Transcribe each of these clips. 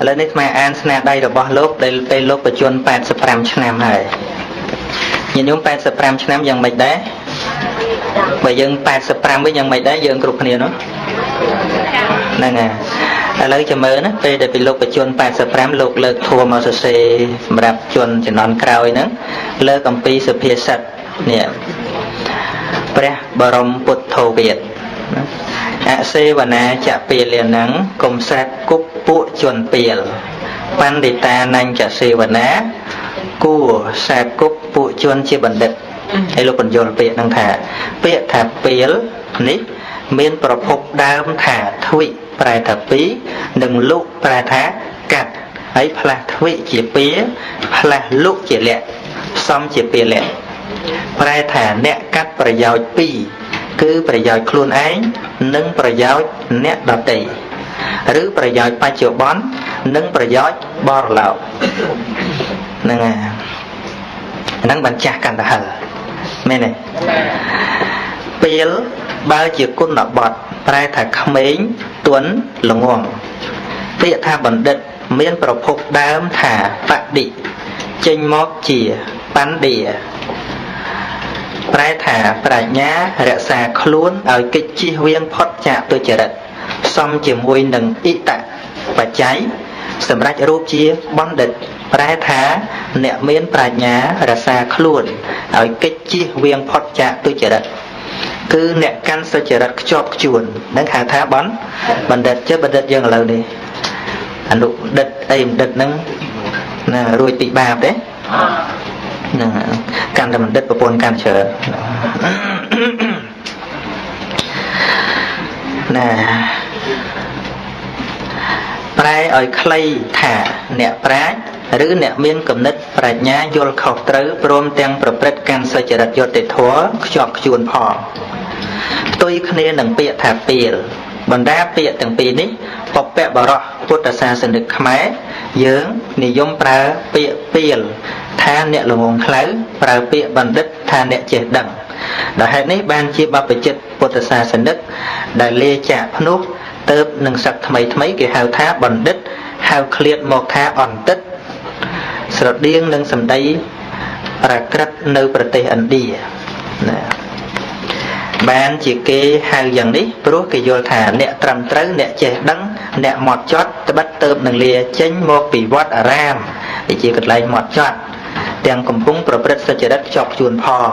ឥឡូវនេះអាអានស្នាដៃរបស់លោកដែលពេលលោកបច្ចុប្បន្ន85ឆ្នាំហើយញាតិញោម85ឆ្នាំយ៉ាងម៉េចដែរបើយើង85វិញយ៉ាងម៉េចដែរយើងគ្រប់គ្នានោះហ្នឹងហើយឥឡូវចាំមើលណាពេលដែលពីលោកបច្ចុប្បន្ន85លោកលើកធัวមកសរសេរសម្រាប់ជនជំនាន់ក្រោយហ្នឹងលើកអំពីសុភាសិតនេះព្រះបរមពុទ្ធោវាទអសេវនាចពាលានំកុំសេពគប់ពួកជនពាលបណ្ឌិតានញ្ចសេវនាគួរសេពគប់ពួកជនជាបណ្ឌិតហើយលោកបញ្យល់ពាក្យហ្នឹងថាពាក្យថាពាលនេះមានប្រភពដើមថាទ្វិប្រែថាពីរនិងលុប្រែថាកាត់ហើយផ្លាស់ទ្វិជាពាផ្លាស់លុជាលៈសំជាពាលៈប្រែថាអ្នកកាត់ប្រយោជន៍ពីរគឺប្រយោជន៍ខ្លួនឯងនិងប្រយោជន៍អ្នកដទៃឬប្រយោជន៍បច្ចុប្បន្ននិងប្រយោជន៍បរលោកហ្នឹងហើយហ្នឹងបានចាស់កាន់តែហិលមែនទេពេលបើជាគុណបត្តិប្រែថាក្មេងទន់ល្ងងពាក្យថាបណ្ឌិតមានប្រភពដើមថាបដិចេញមកជាបណ្ឌិប្រែថាប្រាជ្ញារក្សាខ្លួនឲ្យកិច្ចជៀសវាងផុតចាកទុច្ចរិតផ្សំជាមួយនឹងអ៊ិតបច្ច័យសម្រាប់រូបជាបណ្ឌិតប្រែថាអ្នកមានប្រាជ្ញារក្សាខ្លួនឲ្យកិច្ចជៀសវាងផុតចាកទុច្ចរិតគឺអ្នកកាន់សុចរិតខ្ជាប់ខ្ជួននឹងហៅថាបណ្ឌិតចេះបណ្ឌិតយើងឥឡូវនេះអនុបណ្ឌិតអីបណ្ឌិតហ្នឹងណារួចពីបាបទេហ្នឹងកាន់តែបណ្ឌិតប្រពន្ធកាន់ច្រើនណាប្រែឲ្យខ្លីថាអ្នកប្រាជ្ញឬអ្នកមានគំនិតប្រាជ្ញាយល់ខុសត្រូវព្រមទាំងប្រព្រឹត្តកាន់សុចរិតយុត្តិធម៌ខ្ជាប់ខ្ជួនផងផ្ទុយគ្នានឹងពាក្យថាពាលបណ្ដាពាក្យទាំងពីរនេះពពកបរោះពុទ្ធសាសនិកខ្មែរយើងនិយមប្រើពាក្យពាលថាអ្នកល្ងងខ្លៅប្រើពាក្យបណ្ឌិតថាអ្នកចេះដឹងដោយហេតុនេះបានជាបព្វជិតពុទ្ធសាសនិកដែលលាចាកភ្នោះទៅនឹងសឹកថ្មីថ្មីគេហៅថាបណ្ឌិតហៅឃ្លាតមកថាអន្តិតស្រដៀងនឹងសម្ដីប្រាក្រឹតនៅប្រទេសឥណ្ឌាណាបានជាគេហៅយ៉ាងនេះព្រោះគេយល់ថាអ្នកត្រឹមត្រូវអ្នកចេះដឹងអ្នកម៉ត់ចត់ត្បិតទៅនឹងលាចេញមកពីវត្តអារាមដែលជាកន្លែងម៉ត់ចត់ទាំងកំពុងប្រព្រឹត្តសុចរិតខ្ជាប់ខ្ជួនផង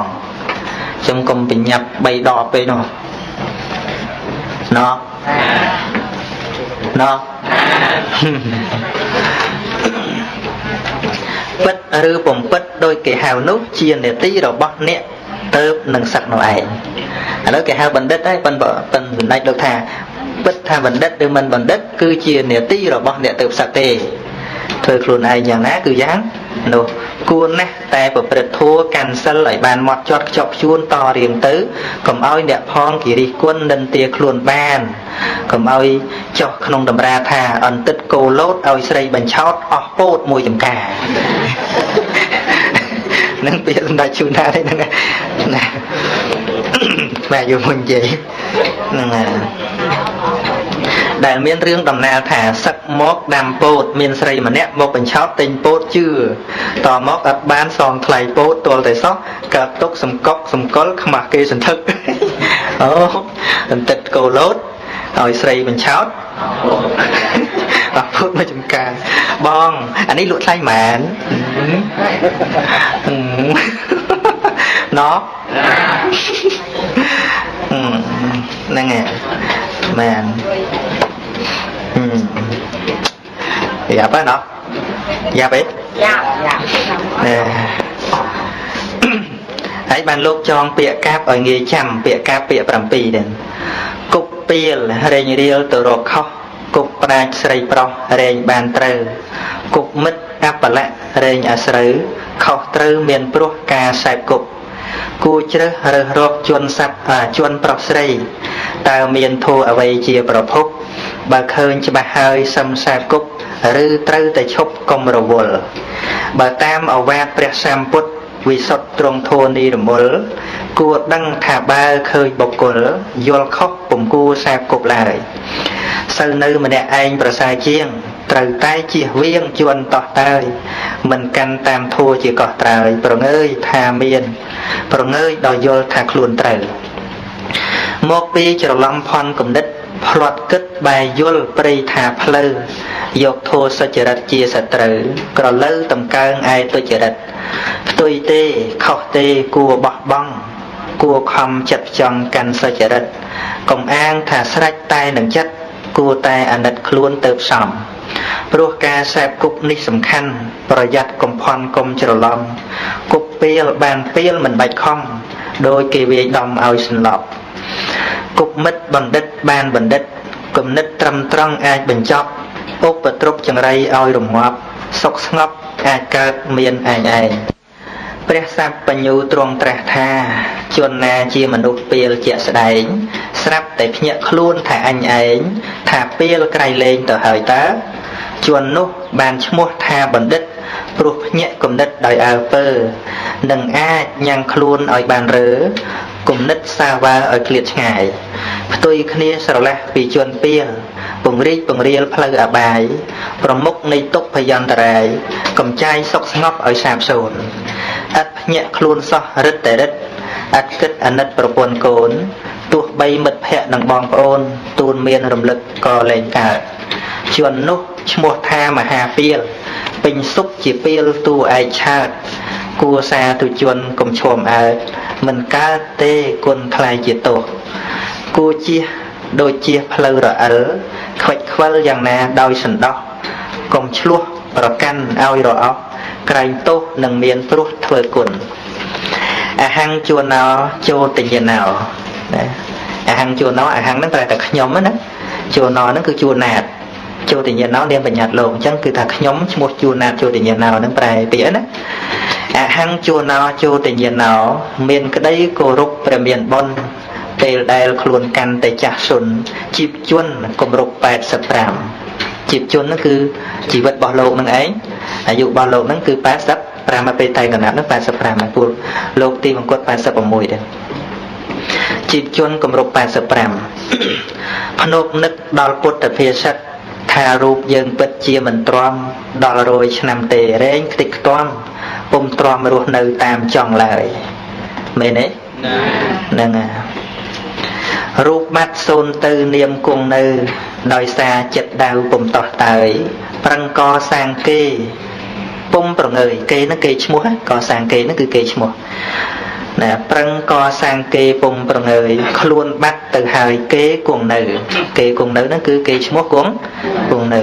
ចឹងកុំបញ្ញាប់3ដបពេកនោះណោះណោះពិតឬពុំពិតដោយគេហៅនោះជានេតិរបស់អ្នកទៅនឹងសឹកនោះឯងឥឡូវគេហៅបណ្ឌិតហើយប៉ុន្តែសម្ដេចលោកថាពិតថាបណ្ឌិតឬមិនបណ្ឌិតគឺជានេតិរបស់អ្នកទៅសឹកទេធ្វើខ្លួនឯងយ៉ាងណាគឺយ៉ាងនោះគួរណាស់តែប្រព្រឹត្តធម៌កាន់សិលឲ្យបានម៉ត់ចត់ខ្ជាប់ខ្ជួនតរៀងទៅកុំឲ្យអ្នកផងគិរិះគុណនិន្ទាខ្លួនបានកុំឲ្យចុះក្នុងតម្រាថាអន្តិតគោលោតឲ្យស្រីបញ្ឆោតអស់ពោតមួយចំការនឹងពាក្យសម្ដេចជួនណាទេហ្នឹងណាម៉ែយកមុននិយាយហ្នឹងដែលមានរឿងដំណាលថាសឹកមកដាំពោតមានស្រីម្នាក់មកបញ្ឆោតទិញពោតជឿតមកអត់បានសងថ្លៃពោតទាល់តែសោះកើតទុកសំកុកសំកុលខ្មាស់គេសន្ធឹកអូអន្តិតគោលោតឲ្យស្រីបញ្ឆោតអស់ពោតមកចំការបងអានេះលក់ថ្លៃម៉ានណោះហ្នឹងហើយមែនយ៉ាប់ហ៎ណោះយ៉ាប់អីយ៉ាប់យ៉ាប់ណែហើយបានលោកចងពាក្យកាបឲ្យងាយចាំពាក្យកាបពាក្យ7ដែរគប់ពៀលរែងរៀលទៅរកខុសគប់ប្រាជ្ញស្រីប្រុសរែងបានត្រូវគប់មិត្តអបលៈរែងអាស្រូវខុសត្រូវមានព្រោះការសែបគប់គួរជ្រើសរើសរកជនសត្វជនប្រុសស្រីតើមានធัวអ្វីជាប្រភពបើឃើញច្បាស់ហើយសឹមសែបគប់ឬត្រូវតែឈប់កុំរវល់បើតាមអវាទព្រះសម្ពុទ្ធវិសុទ្ធទ្រង់ធัวនិរមលគួរដឹងថាបើឃើញបុគ្គលយល់ខុសពុំគួរសែបគប់ឡើយសូវនៅម្នាក់ឯងប្រសើរជាង ត្រូវតែជៀសវាងជួនតោះតើយមិនកាន់តាមធัวជាកោះត្រើយប្រងើយថាមានប្រងើយដោយយល់ថាខ្លួនត្រូវមកពីច្រឡំភ័ន្តគំនិតផ្លាត់គិតបែយល់ព្រៃថាផ្លូវយកធัวសុចរិតជាសត្រូវក្រឡូវតម្កើងឯទុច្ចរិតផ្ទុយទេខុសទេគួរបោះបង់គួរខំចិត្តចង់កាន់សុចរិតកុំអាងថាស្រេចតែនឹងចិត្តគួរតែអាណិតខ្លួនទៅផ្សំព្រោះការសែបគប់នេះសំខាន់ប្រយ័ត្នកុំភ័ន្តកុំច្រឡំគប់ពេលបានពេលមិនបាច់ខំដោយគេវាយដំឲ្យសន្លប់គប់មិត្តបណ្ឌិតបានបណ្ឌិតគំនិតត្រឹមត្រង់អាចបញ្ចប់ឧបទ្រពចង្រៃឲ្យរងាប់សុខស្ងប់អាចកើតមានឯងឯងព្រះសัพបញ្ញូទ្រង់ត្រាស់ថាជនណាជាមនុស្សពេលជាក់ស្ដែងស្រាប់តែភ្ញាក់ខ្លួនថាអញឯងថាពេលក្រៃលែងទៅហើយតើជននោះបានឈ្មោះថាបណ្ឌិតព្រោះភ្ញាក់គំនិតដោយអើពើនឹងអាចញ៉ាំងខ្លួនឲ្យបានរើគំនិតសាវ៉ាឲ្យឃ្លាតឆ្ងាយផ្ទុយគ្នាស្រឡះពីជនពីលពង្រីកពង្រាលផ្លូវអបាយប្រមុខនៃទុក្ខភយន្តរាយកំចាយសុខស្ងប់ឲ្យសាបសូន្យឥតភ្ញាក់ខ្លួនសោះរិតតែរិតឥតគិតអាណិតប្រពន្ធកូនទោះបីមិត្តភក្តិនិងបងប្អូនទូនមានរំលឹកក៏លែងកើតជននោះឈ្មោះថាមហាពីលពេញសុខជាពីលតួឯកឆើតគួសាទុជនកុំឈមអើតមិនកើតទេគុណថ្លៃជាទោសគួជៀសដូចជាផ្លូវរអិលខ្វិចខ្វិលយ៉ាងណាដោយសន្តោសកុំឆ្លោះប្រកាន់ឲ្យរអស់ក្រែងទោសនឹងមានព្រោះធ្វើគុណអហង្ជួណោចូលទញ្ញណោណាអហង្ជួណោអហង្ហ្នឹងប្រែតែខ្ញុំណាជួណោហ្នឹងគឺជួណាតចូលទញ្ញណោនាមបញ្ញត្តិលោកអញ្ចឹងគឺថាខ្ញុំឈ្មោះជួណាតចូលទញ្ញណោហ្នឹងប្រែពាក្យណាអហង្ជួណោចូលទញ្ញណោមានក្តីគោរពព្រះមានបុណ្យពេលដែលខ្លួនកាន់តែចាស់សុនជីពជនគម្រប់85ជីពជនហ្នឹងគឺជីវិតរបស់លោកហ្នឹងឯងអាយុរបស់លោកហ្នឹងគឺ85មកពេលតែកណាត់ហ្នឹង85ហើយពលលោកទីមង្គត86ដែរជីពជនគម្រប់85ភ្នប់នឹកដល់ពុទ្ធភាសិតថារូបយើងពិតជាមិនទ្រាំដល់100ឆ្នាំទេរែងខ្ទេចខ្ទាំពុំទ្រាំរស់នៅតាមចង់ឡើយមែនទេហ្នឹងហើយរូបបាត់សូន្យទៅនាមគង់នៅដោយសារចិត្តដៅពុំតោះតើយប្រឹងកសាងគេពុំប្រងើយគេហ្នឹងគេឈ្មោះកសាងគេហ្នឹងគឺគេឈ្មោះណាប្រឹងកសាងគេពុំប្រងើយខ្លួនបាត់ទៅហើយគេគង់នៅគេគង់នៅហ្នឹងគឺគេឈ្មោះគង់នៅ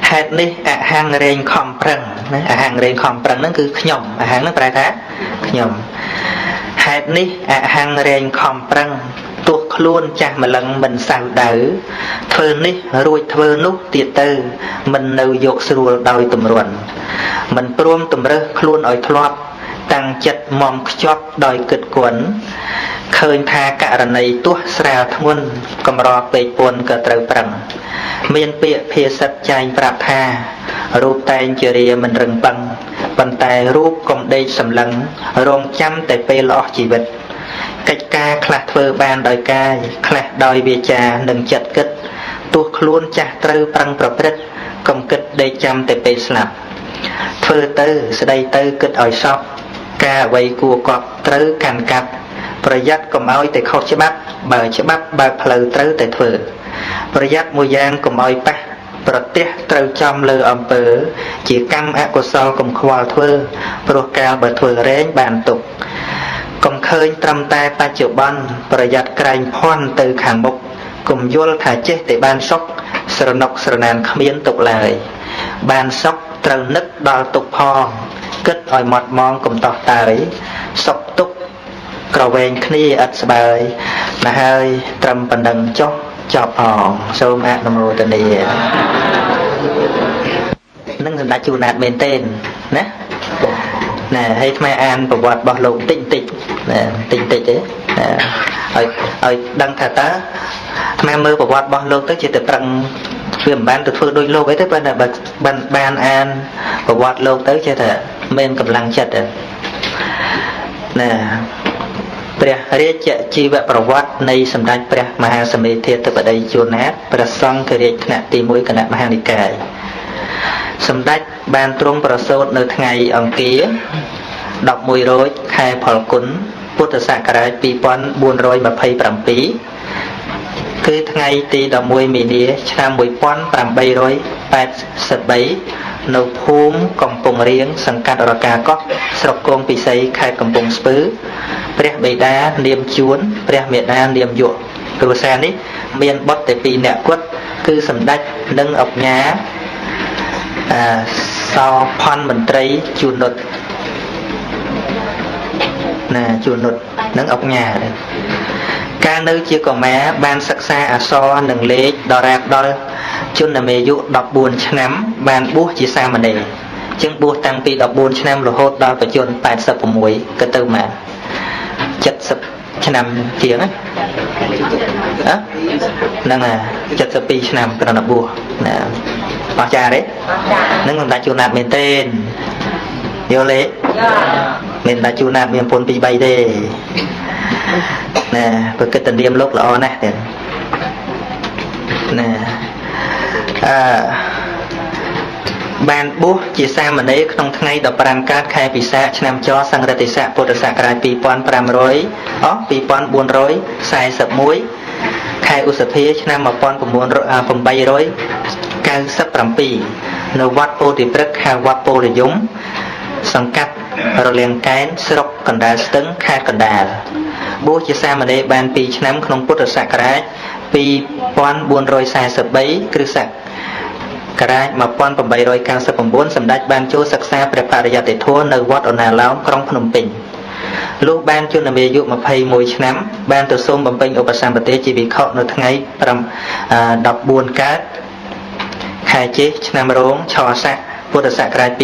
ហេតុនេះអហង្រែងខំប្រឹងណាអហង្រែងខំប្រឹងហ្នឹងគឺខ្ញុំអហង្ហ្នឹងប្រែថាខ្ញុំហេតុនេះអហង្រែងខំប្រឹងទោះខ្លួនចាស់ម្លឹងមិនសៅដៅធ្វើនេះរួចធ្វើនោះទៀតទៅមិននៅយកស្រួលដោយទម្រាន់មិនព្រមតម្រើសខ្លួនឲ្យធ្លាប់តាំងចិត្តមមខ្ជាប់ដោយគិតគន់ឃើញថាករណីទោះស្រាលធ្ងន់កម្រពេកពន់ក៏ត្រូវប្រឹងមានពាក្យភាសិតចែងប្រាប់ថារូបតែងជារាមិនរឹងប៉ឹងប៉ុន្តែរូបកុំដេកសម្លឹងរងចាំតែពេលអស់ជីវិតកិច្ចការខ្លះធ្វើបានដោយកាយខ្លះដោយវាចានិងចិត្តគិតទោះខ្លួនចាស់ត្រូវប្រឹងប្រព្រឹត្តកុំគិតដេកចាំតែពេលស្លាប់ធ្វើទៅស្ដីទៅគិតឲ្យសពការអ្វីគួរកប់ត្រូវកាន់កាប់ប្រយ័ត្នកុំឲ្យតែខុសច្បាប់បើច្បាប់បើផ្លូវត្រូវតែធ្វើប្រយ័ត្នមួយយ៉ាងកុំឲ្យប៉ះប្រទះត្រូវចំលើអំពើជាកម្មអកុសលកុំខ្វល់ធ្វើព្រោះកាលបើធ្វើរែងបានទុកកុំឃើញត្រឹមតែបច្ចុប្បន្នប្រយ័ត្នក្រែងភ័ន្តទៅខាងមុខកុំយល់ថាចេះតែបានសុខស្រណុកស្រណានគ្មានទុកឡើយបានសុខត្រូវនឹកដល់ទុកផងគិតឲ្យម៉ត់មងកុំតោះតើយសុខទុកក្រវែងគ្នាឥតស្បើយណាស់ហើយត្រឹមប៉ុណ្ណឹងចុះចប់ផងសូមអនុមោទនានឹងសម្ដេចជួនណាតមែនទេណាណែហើយថ្មអានប្រវត្តិរបស់លោកតិចតិចណាតិចតិចទេណាឲ្យដឹងថាតើថ្មមើលប្រវត្តិរបស់លោកទៅជាតែប្រឹងវាមិនបានទៅធ្វើដូចលោកអីទេប៉ុន្តែបើបានអានប្រវត្តិលោកទៅចេះតែមានកម្លាំងចិត្តណា ព្រះរាជជីវប្រវត្តិនៃសម្ដេចព្រះមហាសមេធាធិបតីជួនណាតព្រះសង្ឃរាជថ្នាក់ទី1គណៈមហានិកាយសម្ដេចបានទ្រង់ប្រសូតនៅថ្ងៃអង្គារ11រោចខែផលគុណពុទ្ធសករាជ2427គឺថ្ងៃទី11មីនាឆ្នាំ1883នៅភូមិកំពង់រៀងសង្កាត់រកាកោះស្រុកគងពិសីខេត្តកំពង់ស្ពឺព្រះបិតានាមជួនព្រះមេដានាមយុគ្រួសារនេះមានបុត្រតែ2នាក់គត់គឺសម្ដេចនិងអុកញ៉ាសោផនមន្ត្រីជួននុតណាជួននុតនិងអុកញ៉ាកាលនៅជាកុមារបានសិក្សាអក្សរនិងលេខដរាបដល់ជនមេយុ14ឆ្នាំបានបួសជាសាមណេរជាងបួសតាំងពី14ឆ្នាំរហូតដល់បច្ចុប្បន្ន86ក៏ទៅមក70ឆ្នាំជាងណាហ្នឹងហើយ72ឆ្នាំគ្រាន់តែបួសណាអស្ចារ្យទេហ្នឹងសម្ដេចជួនណាតមែនទេយល់ទេមានតែជួនណាតមានពុន2 3ទេណាបើគិតតនាមលោកល្អណាស់ទេណាអឺបានបួសជាសាមណេរក្នុងថ្ងៃ15កើតខែពិសាខឆ្នាំចសង្រិទ្ធិស័កពុទ្ធសករាជ2500អ2441ខែឧសភាឆ្នាំ1897នៅវត្តពោធិព្រឹក្សហៅវត្តពោធិយមសង្កាត់រលៀងកែនស្រុកកណ្ដាលស្ទឹងខេត្តកណ្ដាលបួសជាសាមណេរបាន2ឆ្នាំក្នុងពុទ្ធសករាជ2443គ្រិស្តសករាជ1899សម្ដេចបានចូលសិក្សាព្រះបរិយត្តិធម៌នៅវត្តអណាឡោមក្រុងភ្នំពេញលុះបានជនមាយុ21ឆ្នាំបានទៅសូមបំពេញឧបសម្បទាជាភិក្ខុនៅថ្ងៃ14កើតខែជេសឆ្នាំរោងឆស័កពុទ្ធសករាជ2448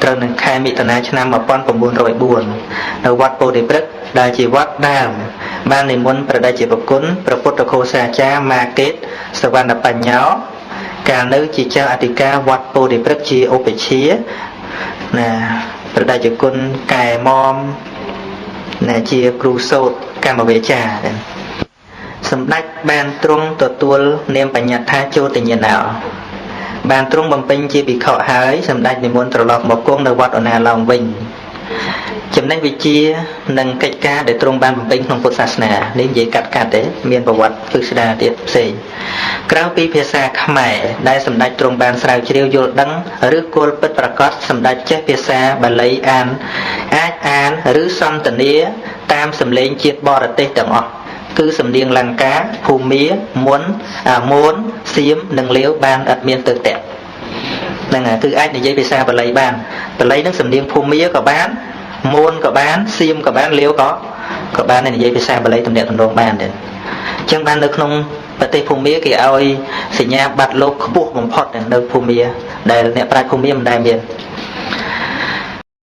ត្រូវនឹងខែមិថុនាឆ្នាំ1904នៅវត្តពោធិព្រឹក្សដែលជាវត្តដើមបាននិមន្តព្រះតេជព្រះគុណព្រះពុទ្ធឃោសាចារ្យម៉ាកេតសវណ្ណបញ្ញោកាលនៅជាចៅអធិការវត្តពោធិព្រឹក្សជាឧបជាណាព្រះតេជគុណកែមុំណាជាគ្រូសូត្រកម្មវេចាសម្ដេចបានទ្រង់ទទួលនាមបញ្ញត្តិថាចូលតញ្ញាណោបានទ្រង់បំពេញជាភិក្ខុហើយសម្ដេចនិមន្តត្រឡប់មកគង់នៅវត្តអណាឡោមវិញចំណេះវិជ្ជានិងកិច្ចការដែលទ្រង់បានបំពេញក្នុងពុទ្ធសាសនានេះនិយាយកាត់ទេមានប្រវត្តិពិស្ដារទៀតផ្សេងក្រៅពីភាសាខ្មែរដែលសម្ដេចទ្រង់បានស្រាវជ្រាវយល់ដឹងឬគោលពិតប្រាកដសម្ដេចចេះភាសាបាលីអានអាចអានឬសន្ទនាតាមសម្លេងជាតិបរទេសទាំងអស់គឺសំនៀងលង្កាភូមាមុនអាមូនសៀមនិងលាវបានអត់មានទៅតាក់ហ្នឹងហើយគឺអាចនិយាយភាសាបាលីបានបាលីនឹងសំនៀងភូមាក៏បានមូនក៏បានសៀមក៏បានលាវក៏បាននិយាយភាសាបាលីទំនាក់ទំនងបានទេអញ្ចឹងបាននៅក្នុងប្រទេសភូមាគេឲ្យសញ្ញាបត្រលោកខ្ពស់បំផុតនៅភូមាដែលអ្នកប្រាជ្ញភូមាមិនដែលមាន